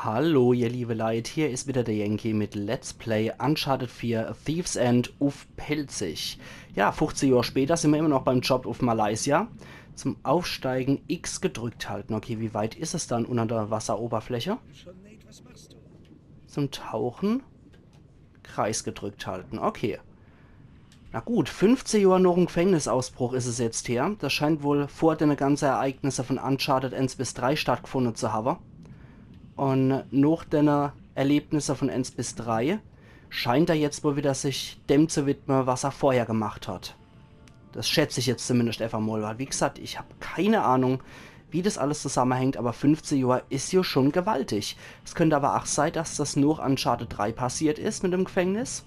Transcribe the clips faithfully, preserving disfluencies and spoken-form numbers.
Hallo, ihr liebe Leit, hier is wieder der Yankee mit Let's Play Uncharted vier, A Thief's End uff Pälzisch. Ja, fuchzeh Johr später sin mer immer noch beim Job uff Malaysia. Zum Aufsteigen X gedrückt halten. Okay, wie weit is es dann unter der Wasseroberfläche? Schon, Nate, was machst du? Zum Tauchen Kreis gedrückt halten. Okay. Na gut, fuchzeh Johr noch em Gefängnisausbruch is es jetzt her. Das scheint wohl vor dene ganze Ereignisse von Uncharted eens bis drei stattgefunde zu hawe. Un noch dene Erlebnisse von eens bis drei scheint er jetzt wohl wieder sich dem zu widme, was er vorher gemacht hat. Das schätz ich jetzt zumindest efach mol, weil wie gesagt, ich hab keine Ahnung, wie das alles zusammehängt, aber fuchzeh Johr is jo schon gewaltig. Es könnt aber ach sei, dass das noch Uncharted drei passiert is mit dem Gefängnis.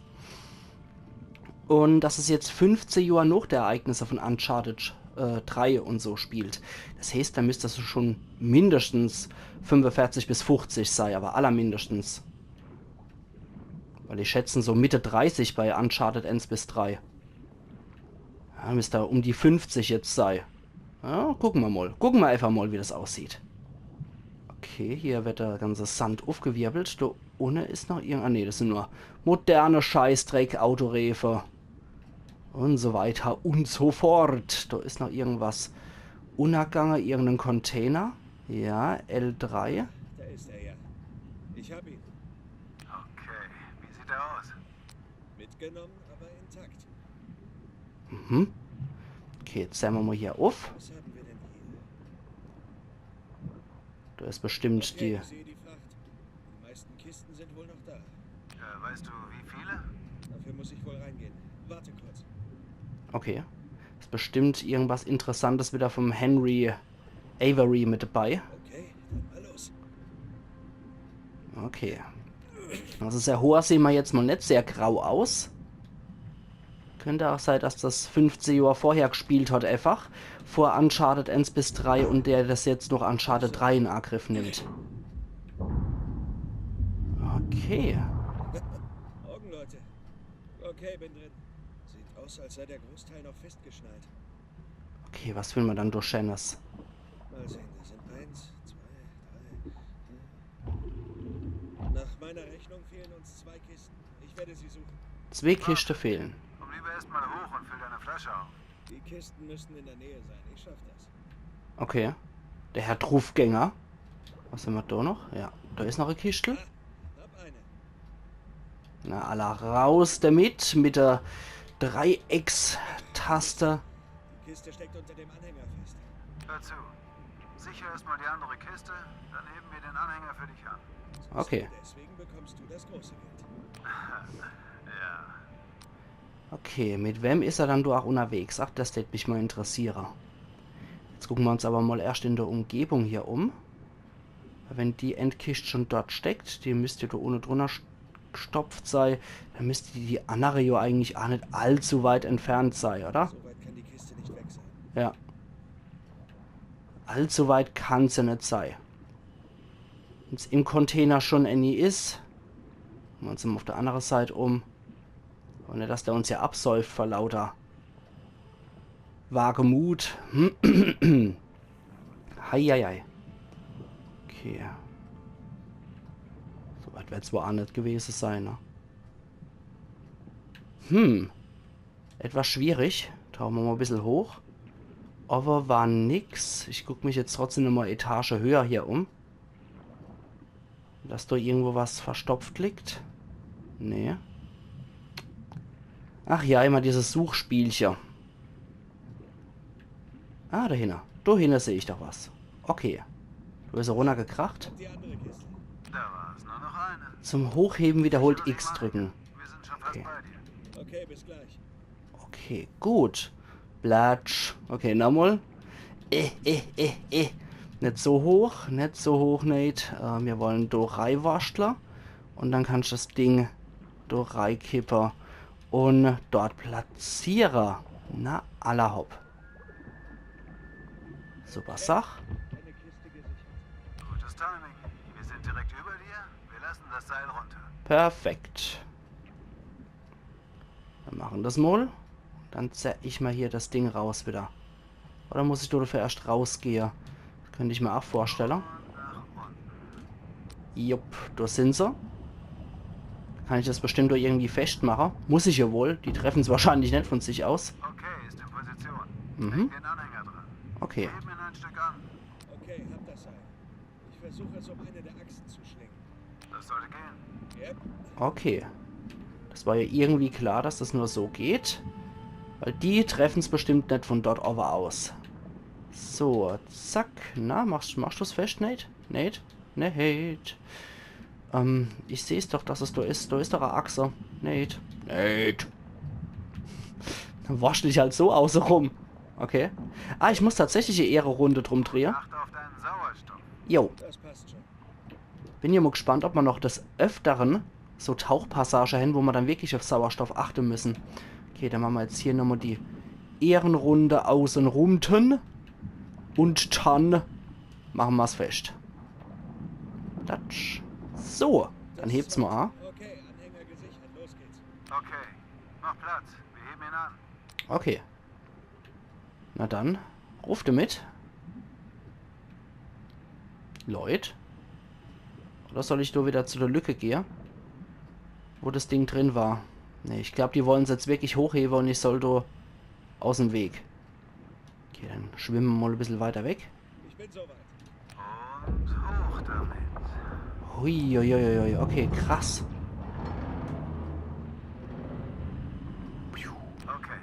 Un dass es jetzt fuchzeh Johr noch der Ereignisse von Uncharted äh, drei un so spielt. Das heeßt, da müsst das schon mindestens fünfundvierzig bis fuchzig sei, aber allermindestens. Weil ich schätze so Mitte dreißig bei Uncharted eens bis drei. Ja, müsst da um die fuchzig jetzt sei. Ja, gucke mer mol. Gucke mer efach mol, wie das aussieht. Okay, hier wird der ganze Sand uffgewirbelt. Do unne is noch irgend... Ah, nee, das sin nur moderne Scheißdreck, Autoreefe. Un so weiter un so fort. Do is noch irgendwas unnergange, irgenden Container. Ja, L drei. Da ist er ja. Ich hab ihn. Okay, wie sieht er aus? Mitgenommen, aber intakt. Mhm. Okay, jetzt sehn mer mol hier uff. Was haben wir denn hier? Do is bestimmt... Okay, die... Ich sehe die Fracht. Die meisten Kisten sind wohl noch da. Äh, weißt du, wie viele? Dafür muss ich wohl reingehen. Warte kurz. Okay. Is bestimmt irgendwas Interessantes wieder vom Henry Avery mit dabei. Okay, dann mal los. Okay. Also sehr hoher sehn mer jetzt mol net, sehr grau aus. Könnt ach sei, dass das fuchzeh Johr vorher gespielt hat, efach. Vor Uncharted eens bis drei un der das jetzt noch Uncharted drei in Angriff nimmt. Okay. Morgen, Leute. Okay, bin drin. Sieht aus, als sei der Großteil noch festgeschnallt. Okay, was will mer dann durch Shanners? Mal sehen, da sind eins, zwei, drei. Nach meiner Rechnung fehlen uns zwei Kisten. Ich werde sie suchen. Zwee Kischte fehle. Komm lieber erstmal hoch und füll deine Flasche auf. Die Kisten müssen in der Nähe sein. Ich schaff das. Okay. Der Herr Drufgänger. Was hämmer do noch? Ja, do is noch e Kischtel. Ah, hab eine. Na, alla raus damit, mit der Dreieckstaste. Die Kiste steckt unter dem Anhänger fest. Hör zu. Sicher erstmal die andere Kiste, dann heben wir den Anhänger für dich an. Okay. Deswegen bekommst du das große Geld. Ja. Okay, mit wem is er dann do ach unnerwegs? Ach, das tät mich mol interessiere. Jetzt gucke mer uns aber mol erscht in der Umgebung hier um. Wenn die Endkischt schon dort steckt, die müsst jo do unne drunner st-, gstopft sei, dann müsst die annere jo eigentlich ach net allzu weit entfernt sei, oder? So weit kann die Kiste nicht weg sein. Ja. Allzu weit kann se net sei. Wenn's im Container schon ääni is, gucke mer uns mol uff der annere Seit um. Un net, dass der uns jo absäuft vor lauter Wagemut. Heieiei. Okay. So weit werd's wohl ach net gewese sei, ne? Hm. Etwas schwierig. Tauche mer mol e bissel hoch. Aber war nix. Ich guck mich jetzt trotzdem nochmol Etage höher hier um. Dass do irgendwo was verstopft liegt? Nee. Ach ja, immer dieses Suchspielche. Ah, do hinne. Do hinne seh ich doch was. Okay. Do is er runnergekracht. Die andere Kiste. Da war's nur noch eine. Zum Hochheben wiederholt X drücken. Wir sind schon fast bei dir. Okay, bis gleich. Okay, gut. Platsch. Okay, nochmol. Eh, eh, eh, eh. Net so hoch, net so hoch, Nate. Äh, mir wolle do reiwurschtle. Un dann kannsch das Ding do reikippe un dort platziere. Na, alla hopp. Super Sach. Gutes Timing. Wir sind direkt über dir. Wir lassen das Seil runter. Perfekt. Dann mache mer das mol. Dann zerr ich mol hier das Ding raus wieder. Oder muss ich do dafür erscht rausgehe? Könnt ich mer ach vorstelle. Jupp, do sin se. Kann ich das bestimmt doch irgendwie feschtmache. Muss ich ja wohl. Die treffen's wahrscheinlich net von sich aus. Okay, ist in Position. Mhm. Leg den Anhänger dran. Okay. Heb ihn ein Stück an. Okay, hab das Seil. Ich versuche es um eine der Achsen zu schlingen. Das sollte gehen. Yep. Okay. Das war ja irgendwie klar, dass das nur so geht. Weil die treffen's bestimmt net von dort owwe aus. So, zack. Na, machst, machst du's fescht, Nate? Nate? Nate. Ähm, ich seh's doch, dass es do is. Do is doch e Achse. Nate. Nate. Dann waschel ich halt so außerum. Okay. Ah, ich muss tatsächlich e Ehrenrunde drum drehe. Achte auf deinen Sauerstoff. Jo. Das passt schon. Bin ja mo gespannt, ob mer noch des Öfteren so Tauchpassage hen, wo mer dann wirklich auf Sauerstoff achte müssen. Okay, dann mache mer jetzt hier nochmo die Ehrenrunde außenrum. Und dann mache mer's fescht. Klatsch. So, dann hebt's mo a. Okay, Anhänger gesichert. Los geht's. Okay, mach Platz. Wir heben ihn an. Okay. Na dann, ruft ihr mit? Leut? Oder soll ich do wieder zu der Lücke gehe, wo das Ding drin war? Nee, ich glaub, die wollen's jetzt wirklich hochhebe und ich soll do aus em Weg. Okay, dann schwimme mer mo e bissel weiter weg. Ich bin soweit. Und hoch damit. Hui, hui, hui, hui. Okay, krass. Puh. Okay.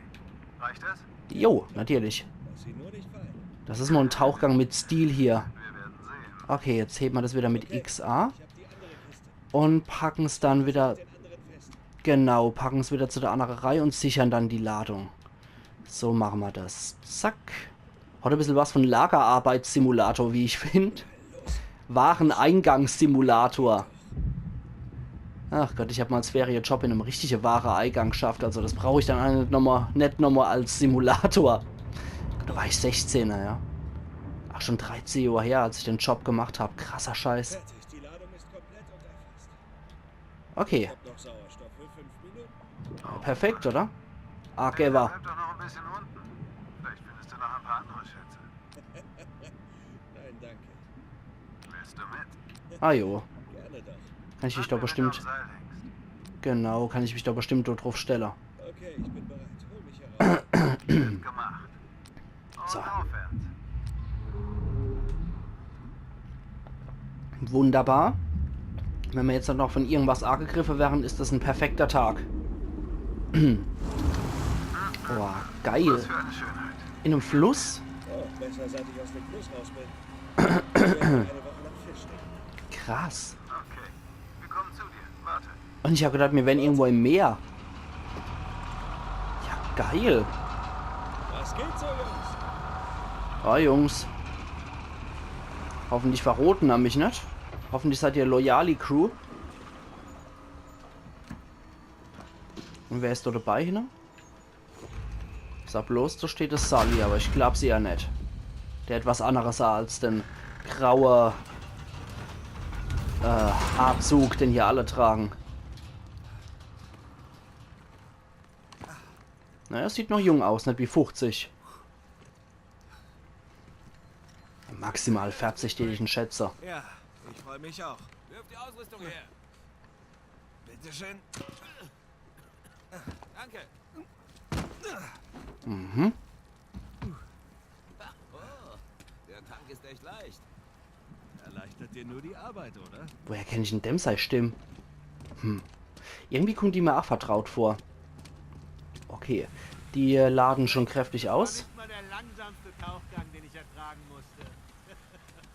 Reicht das? Jo, natürlich. Lass sie nur nicht fallen. Das is mo en Tauchgang mit Stil hier. Wir werden sehen. Okay, jetzt hebe mer das wieder mit X A. Ich hab die andere Kiste. Und packen's dann wieder. Den anderen fest. Genau, packen's wieder zu der andere Reih und sichern dann die Ladung. So mache mer das. Zack. Hat e bissel was von Lagerarbeitssimulator, wie ich find. Wareneingangssimulator. Ach Gott, ich hab mo als Ferienjob in em richtige Wareneingang geschafft, also das brauch ich dann ach net nochmo, net nochmo als Simulator. Da war ich sechzehn, ja. Ach, schon dreizehn Johr her, als ich den Job gemacht hab. Krasser Scheiß. Fertig, die Ladung ist komplett und erfasst. Okay. Hab noch Sauerstoff für fünf Minuten. Perfekt, oder? Ah, okay, war. Bleib doch noch ein bisschen unten. Vielleicht findest du noch ein paar andere Schätze. Nein, danke. Willst du mit? Ah, jo. Gerne doch. Kann ich mich doch bestimmt. Genau, kann ich mich doch bestimmt dort drauf stellen. Okay, ich bin bereit. Hol mich heraus. Wird gemacht. So. Wunderbar. Wenn mer jetzt noch von irgendwas angegriffe werre, is das en perfekter Tag. Boah, geil. Was für eine Schönheit. In em Fluss? Oh, besser, seit ich aus dem Fluss raus bin. Ich werde eine Woche lang Fisch nehmen. Krass. Okay. Wir kommen zu dir. Warte. Und ich hab gedacht, mir wären irgendwo im Meer. Ja, geil. Was geht so, Jungs? Ah, Jungs. Hoffentlich verroten er mich net. Hoffentlich seid ihr loyali Crew. Und wer is do dabei, hinne? Sa bloß, do steht de Sully, aber ich glaub se ja net. Der hat was anderes als den graue, äh, Anzug, den hier alle tragen. Naja, sieht noch jung aus, net wie fuchzig. Maximal verzig, den ich en schätze. Ja, ich freu mich auch. Wirf die Ausrüstung her. Bitteschön. Danke. Mhm. Oh, der Tank ist echt leicht. Erleichtert dir nur die Arbeit, oder? Woher kenn ich denn dem sei Stimm? Hm. Irgendwie kommt die mir ach vertraut vor. Okay, die, äh, laden schon kräftig aus. War nicht mal der langsamste Tauchgang, den ich ertragen musste.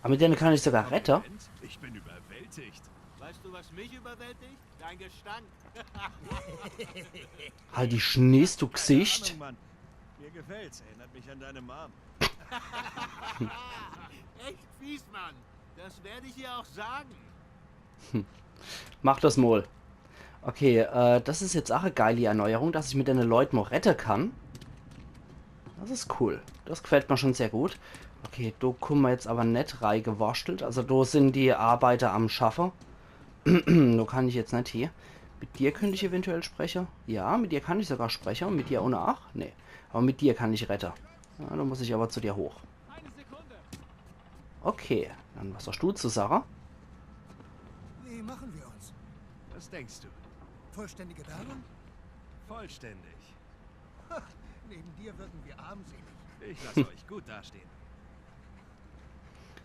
Aber mit denen kann ich sogar rette. Ich bin überwältigt. Weißt du, was mich überwältigt? Dein Gestank. Halt die Schniss, du Gesicht. Keine Ahnung, Mann. Mir gefällt's. Erinnert mich an deine Mom. Echt fies, Mann. Das werde ich ihr auch sagen. Mach das mol. Okay, äh, das is jetzt ach e geili Erneuerung, dass ich mit dene Leut mol rette kann. Das is cool. Das gefällt mir schon sehr gut. Okay, do kumme mer jetzt aber net reigewurschtelt. Also do sin die Arbeiter am Schaffe. Do kann ich jetzt net hie. Mit dir könnt ich eventuell spreche. Ja, mit dir kann ich sogar spreche. Und mit dir ohne ach? Nee. Aber mit dir kann ich rette. Ja, do muss ich aber zu dir hoch. Okay, dann was sagst du zu Sarah? Machen wir uns. Was denkst du? Vollständige Bergung? Vollständig. Neben dir wirken wir armselig. Ich lasse euch gut dastehen.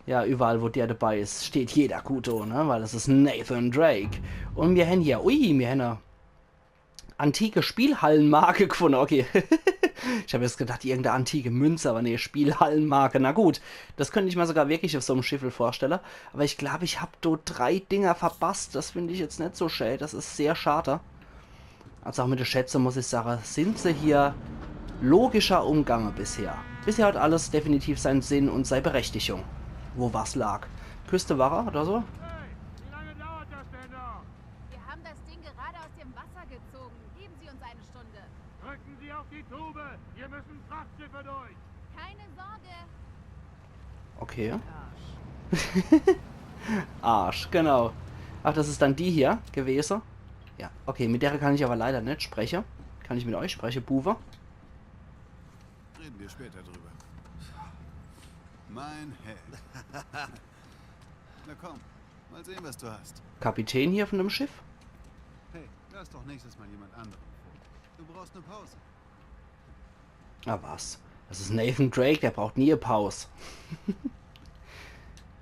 Ja, überall, wo der dabei is, steht jeder gut do, ne? Weil das is Nathan Drake. Un mir hen hier, ui, mir hen e antike Spielhallenmarke gefunne. Okay. Ich hab jetzt gedacht, irgendeine antike Münze, aber nee, Spielhallenmarke. Na gut, das könnt ich mir sogar wirklich auf so em Schiffel vorstelle. Aber ich glaub, ich hab do drei Dinger verpasst. Das find ich jetzt net so schä. Das is sehr schade. Also auch mit de Schätze, muss ich sage, sind se hier logischer umgange bisher. Bisher hat alles definitiv sein Sinn und sei Berechtigung. Wo was lag. Küste war er oder so? Hey, wie lange dauert das denn noch? Wir haben das Ding gerade aus dem Wasser gezogen. Geben Sie uns eine Stunde. Drücken Sie auf die Tube. Hier müssen Frachtschiffe durch. Keine Sorge. Okay. Arsch, genau. Ach, das is dann die hier gewese. Ja, okay, mit der kann ich aber leider net spreche. Kann ich mit euch spreche, Buwe? Reden wir später drüber. Mein Held. Na komm, mal sehen, was du hast. Kapitän hier von dem Schiff? Hey, lass doch nächstes Mal jemand anderen vor. Du brauchst eine Pause. Ah, was? Das is Nathan Drake, der braucht nie e Paus.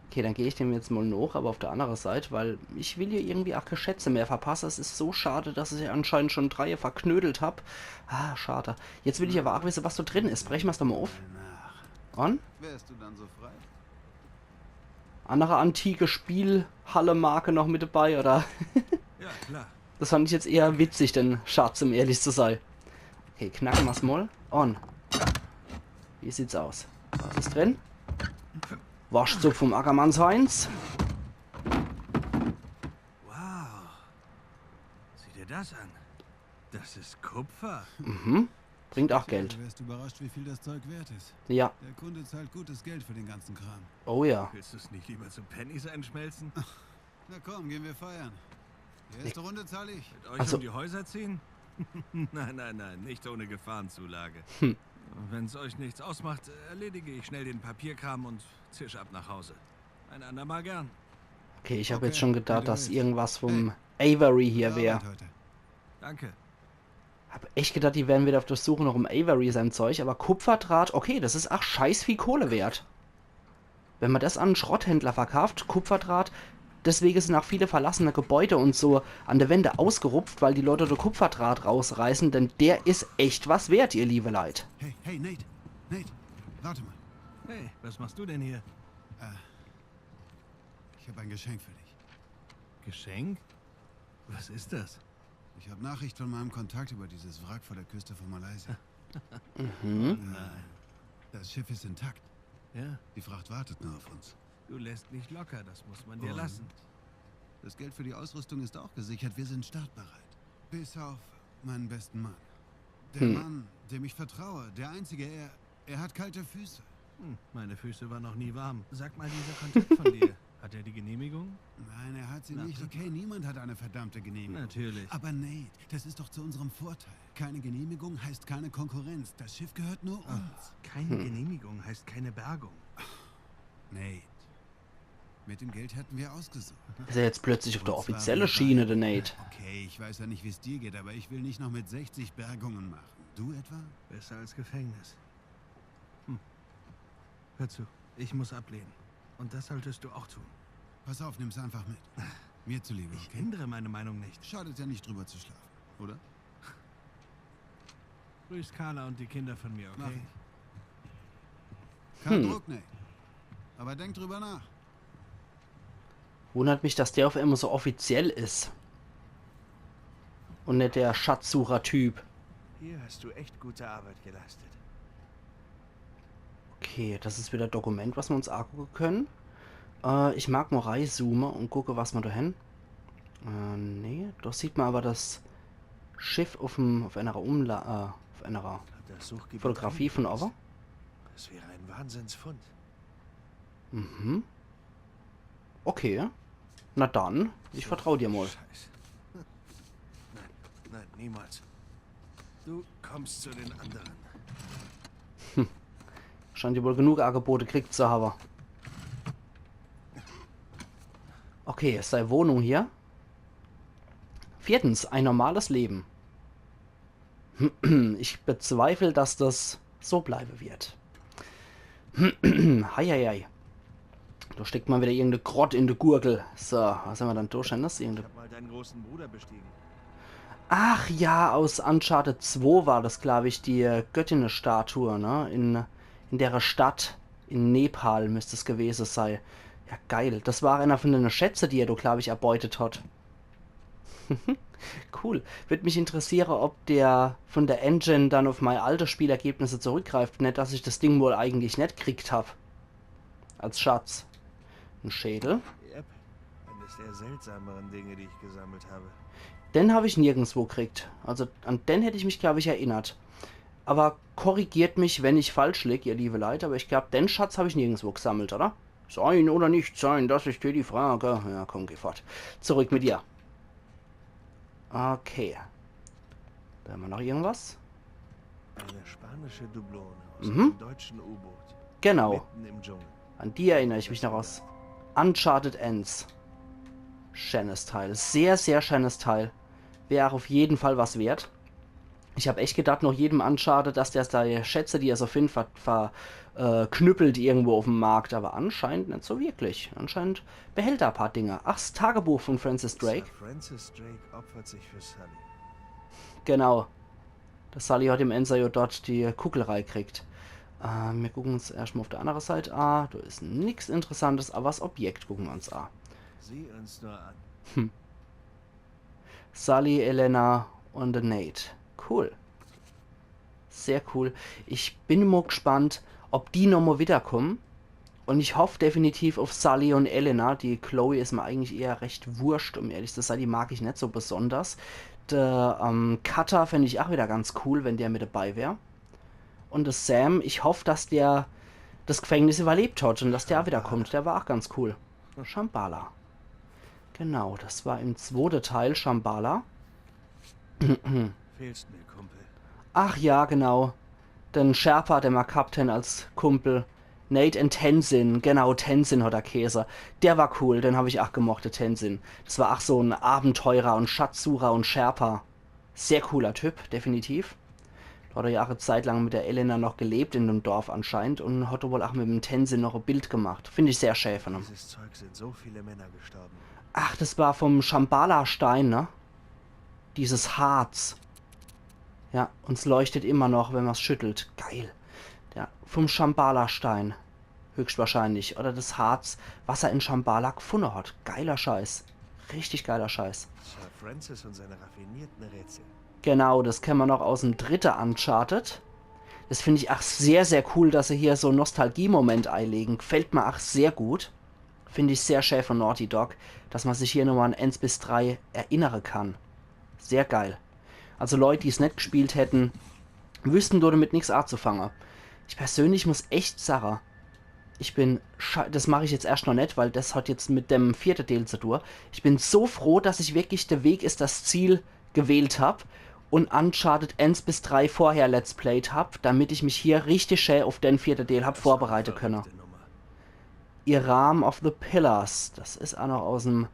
Okay, dann geh ich dem jetzt mal noch, aber auf der andere Seit, weil ich will hier irgendwie auch kee Schätze mehr verpasse. Es is so schade, dass ich anscheinend schon dreie verknödelt hab. Ah, schade. Jetzt will ich aber auch wisse, was do drin is. Breche mer's doch mal auf. Und? Wärst du dann so frei? Andere antike Spielhalle-Marke noch mit dabei, oder? Ja, klar. Das fand ich jetzt eher witzig, den Schatz, um ehrlich zu sein. Okay, knacke mer's mal. On. Wie sieht's aus? Was is drin? Waschzupf vom Ackermanns Heinz. Wow. Sieh dir das an. Das ist Kupfer. Mhm. Bringt auch Geld. Du wärst überrascht, wie viel das Zeug wert ist. Ja. Der Kunde zahlt gutes Geld für den ganzen Kram. Oh ja. Willst du es nicht lieber zu Pennies einschmelzen? Na komm, gehen wir feiern. Die erste Runde zahle ich. Mit euch Also um die Häuser ziehen? Nein, nein, nein, nicht ohne Gefahrenzulage. Wenn es euch nichts ausmacht, erledige ich schnell den Papierkram und zisch ab nach Hause. Ein andermal gern. Okay, ich hab Okay, jetzt schon wie gedacht, du dass willst. irgendwas vom Avery hier Gute wär. Arbeit heute. Danke. Hab echt gedacht, die wären wieder auf der Suche noch im Avery sein Zeug, aber Kupferdraht, okay, das is ach scheiß viel Kohle wert. Wenn man das an en Schrotthändler verkauft, Kupferdraht, deswege sind auch viele verlassene Gebäude und so an de Wände ausgerupft, weil die Leute de Kupferdraht rausreißen, denn der is echt was wert, ihr liebe Leit. Hey, hey, Nate. Nate, warte mal. Hey, was machst du denn hier? Ich habe ein Geschenk für dich. Geschenk? Was ist das? Ich habe Nachricht von meinem Kontakt über dieses Wrack vor der Küste von Malaysia. Mhm. Das Schiff ist intakt. Ja, Die Fracht wartet nur auf uns. du lässt nicht locker, das muss man dir Und? Lassen. Das Geld für die Ausrüstung ist auch gesichert. Wir sind startbereit. Bis auf meinen besten Mann. Der Hm. Mann, dem ich vertraue, der einzige, er, er hat kalte Füße. Hm, meine Füße waren noch nie warm. Sag mal, dieser Kontakt von dir, hat er die Genehmigung? Nein, er hat sie Na, nicht. prima. Okay, niemand hat eine verdammte Genehmigung. Natürlich. Aber Nate, das ist doch zu unserem Vorteil. Keine Genehmigung heißt keine Konkurrenz. Das Schiff gehört nur uns. Keine Genehmigung heißt keine Bergung. Nate, mit dem Geld hätten wir ausgesorgt. Is er jetzt plötzlich auf der Und zwar offizielle wir Schiene, beide. der Nate? Okay, ich weiß ja nicht, wie es dir geht, aber ich will nicht noch mit sechzig Bergungen machen. Du etwa? Besser als Gefängnis. Hm. Hör zu, ich muss ablehnen. Und das solltest du auch tun. Pass auf, nimm's einfach mit. Mir zuliebe, Ich okay? Ändere meine Meinung nicht. Schadet ja nicht, drüber zu schlafen, oder? Grüß Carla und die Kinder von mir, Mach okay? ich. Kein Hm. Druck, Nate. Aber denk drüber nach. Wundert mich, dass der auf immer so offiziell is. Und net der Schatzsucher-Typ. Hier hast du echt gute Arbeit geleistet. Okay, das is wieder e Dokument, was mer uns angucke können. Äh, ich mag mal reizoome und gucke, was mer do hen. Äh, nee, do sieht mer aber das Schiff auf em, auf einer Umla-, äh, auf einer Hat das Suchgebiet Fotografie von eingegrenzt? Over. Das wäre ein Wahnsinnsfund. Mhm. Okay. Na dann, ich vertrau dir mal. Scheiße. Nein, nein, niemals. Du kommst zu den anderen. Scheint ja wohl genug Angebote kriegt zu haben. Okay, is sei Wohnung hier. Viertens, ein normales Leben. Ich bezweifle, dass das so bleibe wird. Heieiei. Do steckt ma wieder irgende Grott in de Gurgel. So, was hämmer dann do Scheenes? Irgende... Ich hab mal deinen großen Bruder bestiegen. Ach ja, aus Uncharted zwei war das, glaub ich, die äh, Göttinne-Statue, ne? In, in dere Stadt, in Nepal müsst es gewese sei. Ja, geil. Das war einer von dene Schätze, die er do, glaub ich, erbeutet hat. Cool. Würd mich interessiere, ob der von der Engine dann auf mei alte Spielergebnisse zurückgreift. Net, dass ich das Ding wohl eigentlich net kriegt hab. Als Schatz. Ein Schädel. Yep. Eines der seltsameren Dinge, die ich gesammelt habe. Den hab ich nirgendswo kriegt. Also an den hätt ich mich, glaub ich, erinnert. Aber korrigiert mich, wenn ich falsch lieg, ihr liebe Leit, aber ich glaub, den Schatz hab ich nirgendswo gesammelt, oder? Sein oder nicht sein, das ist hier die Frage. Ja, komm, geh fort. Zurück mit dir. Okay. Do hämmer noch irgendwas? Eine spanische Dublone aus Mhm. einem deutschen U-Boot. Genau. Mitten im Dschungel. An die erinnere ich mich noch aus Uncharted eins. Scheenes Teil. Sehr, sehr scheenes Teil. Wär auch auf jeden Fall was wert. Ich hab echt gedacht, nach jedem Uncharted, dass der sei Schätze, die er so findet, ver, ver, äh, knüppelt irgendwo auf dem Markt. Aber anscheinend net so wirklich. Anscheinend behält er e paar Dinge. Ach, das Tagebuch von Francis Drake. Sir Francis Drake opfert sich für Sully. Genau. Der Sully hat im Enser ja dort die Kuggel reikriegt. Äh, mir gucken uns erstmal auf der anderen Seite an. Da ist nix Interessantes, aber das Objekt gucken wir uns an. Sieh uns nur an. Hm. Sully, Elena und Nate. Cool. Sehr cool. Ich bin mo gespannt, ob die nochmal wiederkommen. Und ich hoff definitiv auf Sully und Elena. Die Chloe ist mir eigentlich eher recht wurscht, um ehrlich zu sein. Die mag ich net so besonders. Der ähm, Cutter fänd ich auch wieder ganz cool, wenn der mit dabei wär. Und der Sam, ich hoff, dass der das Gefängnis überlebt hat und dass der auch wiederkommt. Der war auch ganz cool. Shambhala. Genau, das war im zweiten Teil Shambhala. Fehlst mir, Kumpel. Ach ja, genau. Den Sherpa, den ma gehabt hen als Kumpel. Nate und Tenzin, genau, Tenzin hat er geheiße. Der war cool, den hab ich auch gemocht, der Tenzin. Das war auch so ein Abenteurer und Schatzsucher und Sherpa. Sehr cooler Typ, definitiv. Da hat er ja auch eine Zeit lang mit der Elena noch gelebt in dem Dorf anscheinend und hat wohl auch mit dem Tenzin noch ein Bild gemacht. Find ich sehr schön von ihm. Dieses Zeug sind so viele Männer gestorben. Ach, das war vom Shambhala-Stein, ne? Dieses Harz. Ja, und es leuchtet immer noch, wenn man's schüttelt. Geil. Ja, vom Shambhala-Stein. Höchstwahrscheinlich. Oder das Harz, was er in Shambhala gefunden hat. Geiler Scheiß. Richtig geiler Scheiß. Sir Francis und seine raffinierten Rätsel. Genau, das kennen wir noch aus dem dritten Uncharted. Das find ich auch sehr, sehr cool, dass sie hier so einen Nostalgie-Moment einlegen. Gefällt mir auch sehr gut. Find ich sehr schön von Naughty Dog, dass man sich hier nochmal an eins bis drei erinnern kann. Sehr geil. Also Leute, die es net gespielt hätten, wüssten damit nix anzufangen. Ich persönlich muss echt sagen, ich bin, scha- das mache ich jetzt erst noch net, weil das hat jetzt mit dem vierten Teil zu tun. Ich bin so froh, dass ich wirklich, der Weg ist das Ziel gewählt hab und Uncharted eins bis drei vorher Let's Played hab, damit ich mich hier richtig schön auf den vierten Teil hab vorbereiten können. Iram of the Pillars, das ist auch noch aus dem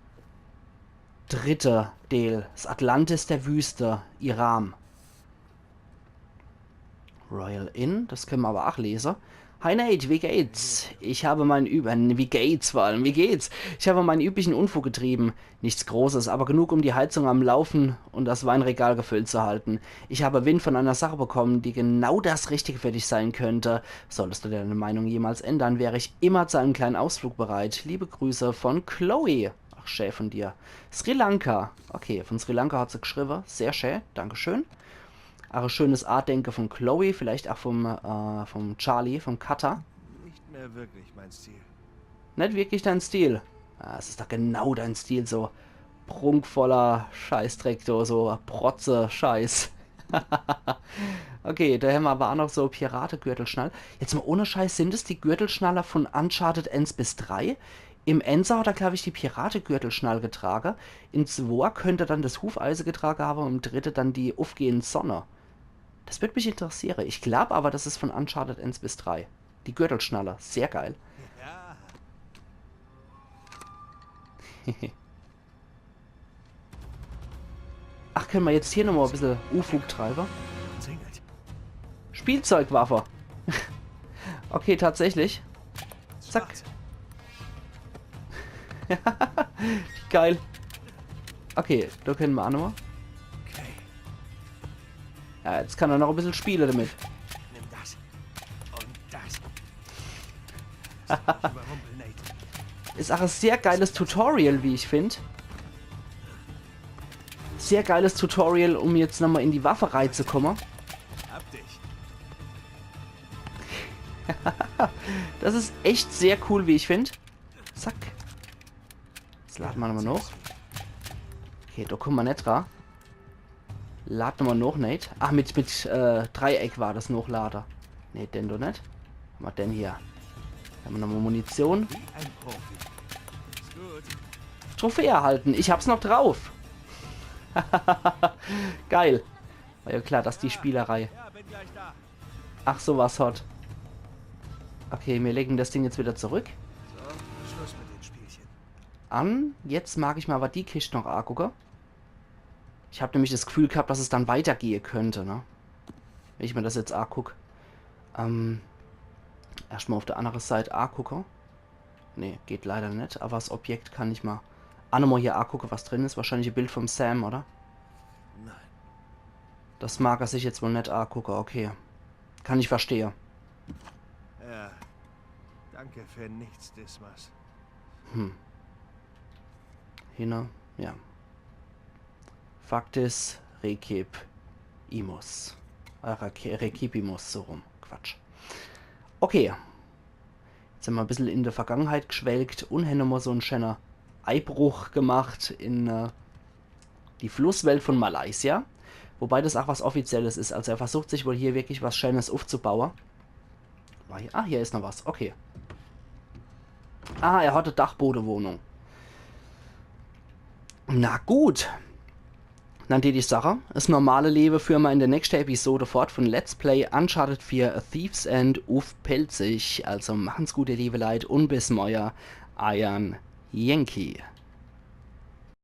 dritten Teil. Das Atlantis der Wüste, Iram. Royal Inn, das können wir aber auch lesen. Hi Nate, wie geht's? Ich habe meinen üb-, äh, wie geht's vor allem, wie geht's? Ich habe meinen üblichen Unfug getrieben. Nichts Großes, aber genug, um die Heizung am Laufen und das Weinregal gefüllt zu halten. Ich habe Wind von einer Sache bekommen, die genau das Richtige für dich sein könnte. Solltest du deine Meinung jemals ändern, wäre ich immer zu einem kleinen Ausflug bereit. Liebe Grüße von Chloe. Ach, schä von dir. Sri Lanka. Okay, von Sri Lanka hat sie geschrieben. Sehr schä. Dankeschön. Auch ein schönes Andenken von Chloe, vielleicht auch vom, äh, vom Charlie, vom Cutter. Nicht mehr wirklich mein Stil. Net wirklich dein Stil. Ah, es ist doch genau dein Stil, so prunkvoller Scheißdreck, so, so Protze-Scheiß. Okay, da hämmer aber auch noch so Pirategürtelschnall. Jetzt mal ohne Scheiß, sind es die Gürtelschnaller von Uncharted eins bis drei? Im Einser hat er, glaub ich, die Pirategürtelschnall getragen. Im Zweier könnte er dann das Hufeisen getragen haben und im Dritten dann die aufgehende Sonne. Das würd mich interessieren. Ich glaub aber, das ist von Uncharted eins bis drei. Die Gürtelschnaller, sehr geil. Ja. Könne mer jetzt hier nochmal e bissel Ufug treibe. Spielzeugwaffe. Okay, tatsächlich. Zack. Geil. Okay, do könne mer aa nochmal. Okay, Ja, jetzt kann er noch e bissel spiele damit. Nimm das. Und das. Lass mich nicht überrumpeln, Nate. Is auch e sehr geiles Tutorial, wie ich find. Sehr geiles Tutorial, um jetzt nochmal in die Waffe reizukomme. Hab dich. Das is echt sehr cool, wie ich find. Zack. Jetzt lade mer nochmal noch. Okay, do kumme mer net dra. Lade mer noch, Nate. Ach, mit, mit äh, Dreieck war das Nochlade. Nee, den do net. Hammer den hier. Hammer nochmal Munition. Wie ein Profi. Ist gut. Trophäe erhalten. Ich hab's noch drauf. Geil. War ja klar, dass die Spielerei. Ja, bin gleich da. Ach, so was hot. Okay, mir legen das Ding jetzt wieder zurück. So, Schluss mit den Spielchen. An. Jetzt mag ich mer aber die Kiste noch angucke. Ich hab nämlich das Gefühl gehabt, dass es dann weitergehe könnte, ne? Wenn ich mir das jetzt anguck. Ähm, erscht mal auf der andere Seite angucke. Nee, geht leider net, aber das Objekt kann ich mal. Ah, nochmal hier angucke, was drin is. Wahrscheinlich e Bild vom Sam, oder? Nein. Das mag er sich jetzt wohl net angucke, okay. Kann ich verstehe. Ja. Danke für nichts, Dismas. Hm. Hinne, ja. Factis requipimus. Äh, requi- requipimus, so rum. Quatsch. Okay. Jetzt hammer e bissel in der Vergangenheit gschwelgt und hammer so en schöner Eibruch gemacht in äh, die Flusswelt von Malaysia. Wobei das auch was Offizielles is. Also er versucht sich wohl hier wirklich was Schönes aufzubauen. War hier, ah, hier is noch was. Okay. Ah, er hatte Dachbodewohnung. Na gut. Dann tät ich sache, das normale Lewe führe mer in der nächsten Episode fort von Let's Play Uncharted vier A Thief's End uff Pälzisch. Also machen's gut, ihr liebe Leit, und bis morje, eiern Yankee.